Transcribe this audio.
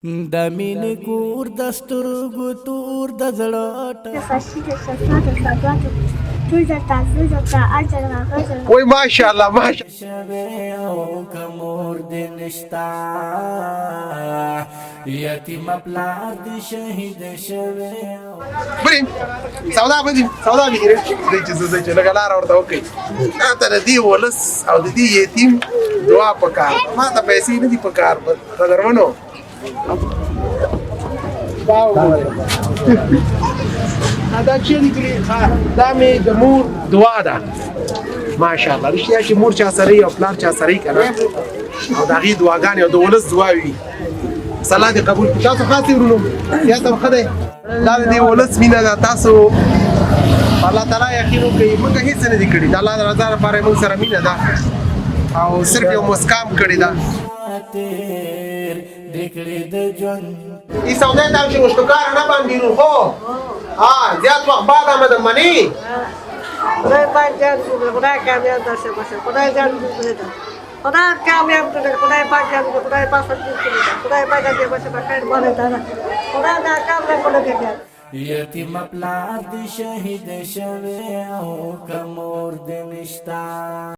د مینې کور د سترګو تور د زړه. وای ماشاءالله ماشاءالله. شوی او کمور دې نشتا، یتیم پلار دې شهید شوی. بریم سودا به دي، سودا به ګیره دی چې زه چې لږه لاره ورته وکړي. ما ته د دې ولس او د دې یتیم دعا پکار، ما ته پیسې نه دي پکار. قدرمنو دا وګورئ، دا چې لیکلي دا مې د مور دعا ده. ماشاءالله، رښتیا چې مور چا سره او پلار چا سره که نه، او د هغې دعاګانې او د ولس دعا وي. صلاح دې قبول کړي. تاسو خاص ورونو یا ته ښه دی، دا د دې ولس مینه ده. تاسو الله تعالی یقین وکړئ، موږ هېڅ نه دي کړي، د الله د رضا لپاره موږ سره مینه ده او صرف یو مسکام کړې ده. تیر دې کړې د ژوند ای سودا ته چې مشتکار نه باندې نو خو ها زیات وخت بعد آمد منی. خدای پاک جان خدای کامیاب درشه باشه، خدای جان خدا کامیاب کړي، خدای پاک جان خدای پاک خدای پاک دې باشه بخیر باندې دا خدا ناکام نه کړي. یتیم پلار دې شهید شوی او کمور دې نشتا.